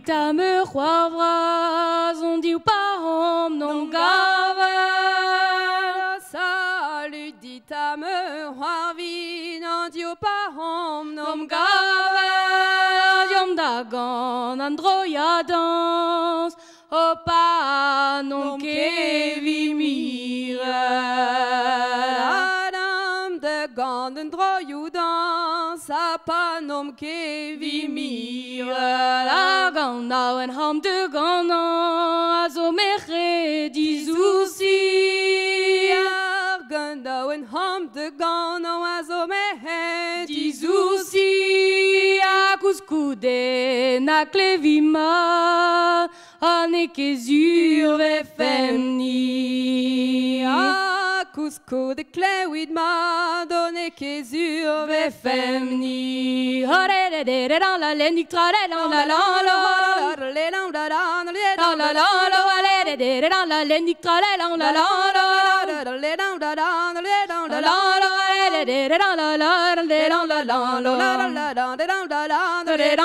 dit a me c'hoar vras, on div parent n'om gavel. Salut dit a me c'hoar vin, an div parent n'om N'om gavel, diom da gant an droia dans, o pa n'om kevi miret. Adam de gant an droioù dans, a pa n'om kevi Vi miret, a gant aouen ham de gant an, a zo merc'hed dizousi. Ar gant aouen ham de gant an, a zo merc'hed Dizousi, a kouskoude na klevi ma, a ne ket zur vefemni. A kouskoude klewit ma, do ne ket zur Vefemni. Hore la lendik tra la la la la la. La la la la, la la lendik tra la la la la. La la la la la la la la la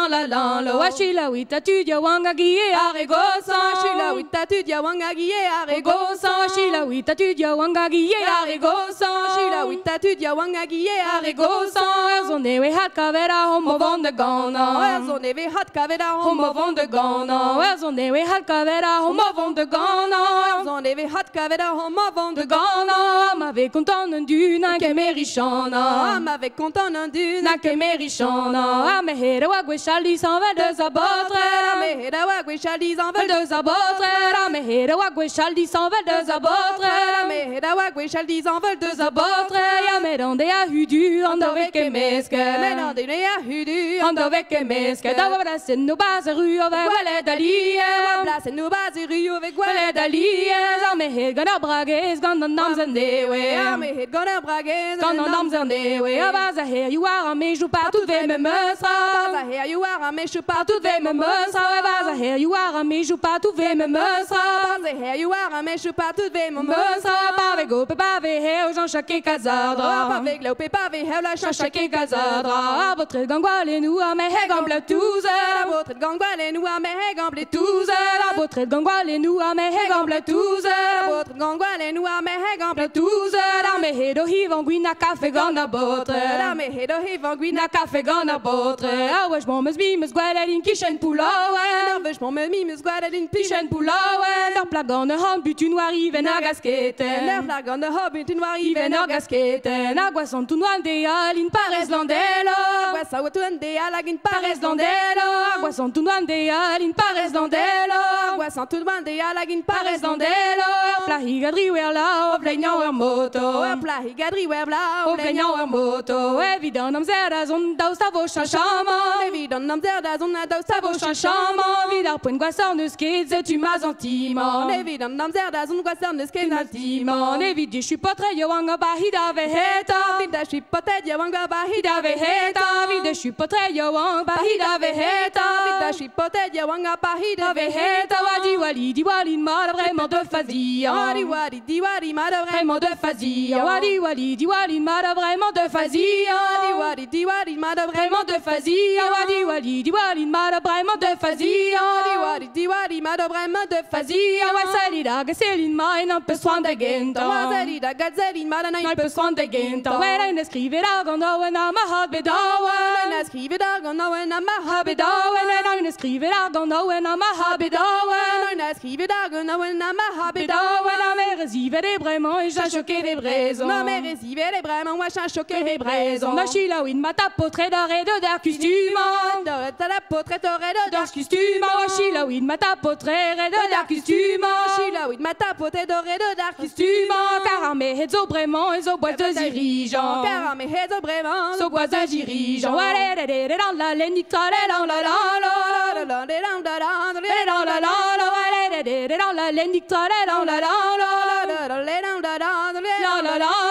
la la la Achila wita tu dia wanga gie aregosan Achila wita tu dia wanga gie aregosan Achila wita tu dia wanga gie aregosan Achila wita tu dia wanga gie aregosan Erzon ewe hat kavera homo van de gana Erzon ewe hat kavera homo van de gana Erzon ewe hat kavera homo van de gana Erzon ewe hat kavera homo van de gana Ma ve kontant un dun kemerichana Ma ve kontant un dun na kemerichana Me hera wa gwechal s'en vel de zabotre Me hera wa gwechal s'en vel de zabotre Me hera wa gwechal s'en vel de zabotre Me hera wa gwechal s'en vel de zabotre Ya me rende a hudu an dove kemeske Me rende a hudu an dove kemeske Da wa blasen no baz ru ove gwelet ali Blasen no baz ru ove gwelet ali Ar me het gant ar bragez gant an amzer newe Ar me het gant ar bragez gant an amzer newe A baz a her you ar me jou partout ve me meusra Baz a her you ar me jou partout ve me meusra Baz a her you ar me jou partout ve me meusra Baz a her you ar me jou partout ve me meusra Pa ve go pe pa ve her Jean-Jacques Cazadra Pa ve glo pe pa ve her la Jean-Jacques Cazadra A votre gant gwale nou a me he gant blatouzel A votre gant gwale nou a me he gant bletouzel A votre gant gwale nou a me he gant blatouzel A votre gant gwale nou a me he gant bletouzel A me he do hi van gwin a kafe gant a botre A me he do hi van gwin a kafe gant a botre A wej bon meus mi meus gwelet in kichen poulaouen A wej bon meus mi meus gwelet in kichen poulaouen Ur plag gant ur hand butun war iven ar gasketen Ur plag gant ur hand butun war iven ar gasketen A gwasan tout noan de al in parez landelo A gwasan tout noan de al in parez landelo A gwasan tout noan de al in parez landelo A gwasan tout noan de al in parez landelo Ur plahig a driwer la o vleignañ ur moto Ur plahig a driwer la o vleignañ ur moto Evit an amzer da zont daoust a vo cheñchamant Evit an amzer da zont daoust a vo cheñchamant Evit ar poent gwasoc'h n'eus ket setu ma zantimant Evit an amzer da zont gwasoc'h n'eus ket zantimant Evit di chupotre yaouank a ba hid a veheta Evit da chupotre yaouank a ba hid a veheta Evit da chupotre yaouank ba hid a veheta Evit da chupotre yaouank a ba hid a veheta Wadi wali diwali ma vraiment de fazian Wadi wali diwali ma vraiment de fazian Wadi wali diwali ma vraiment de fazian Wadi wali diwali ma vraiment de fazian Wadi wali diwali ma vraiment de fazian Wadi wali diwali ma vraiment de fazian Wa salida gaselin ma en un peu soin da genta Wa salida gazelin ma un peu soin da genta Wa en skrivet ar gant aouen a ma hat bedaouen En skrivet ar gant aouen a ma hat bedaouen En skrivet ar gant aouen a ma hat bedaouen En skrivet ar gant aouen a ma hat bedaouen A mer zivet e bremañ e chachoket e brezon Ma mer zivet e bremañ oa chachoket e brezon Na chilaouin ma tapotre d'ar e de d'ar kustumañ Da potre torre de d'ar kustumañ Chilaouin ma tapotre de d'ar kustumañ Chilaouin ma tapotre d'or de d'ar kustumañ Kar ar me het zo bremañ e zo boaz de zirijan Kar ar me het zo bremañ zo boaz de zirijan Wa le le le la la le ni tra le la la la la la la la la la la la la la le le le la la le ni tra le la la la la la la la la la la la la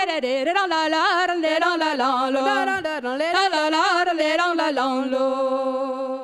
le le la la la la la la la la la la la la la la la.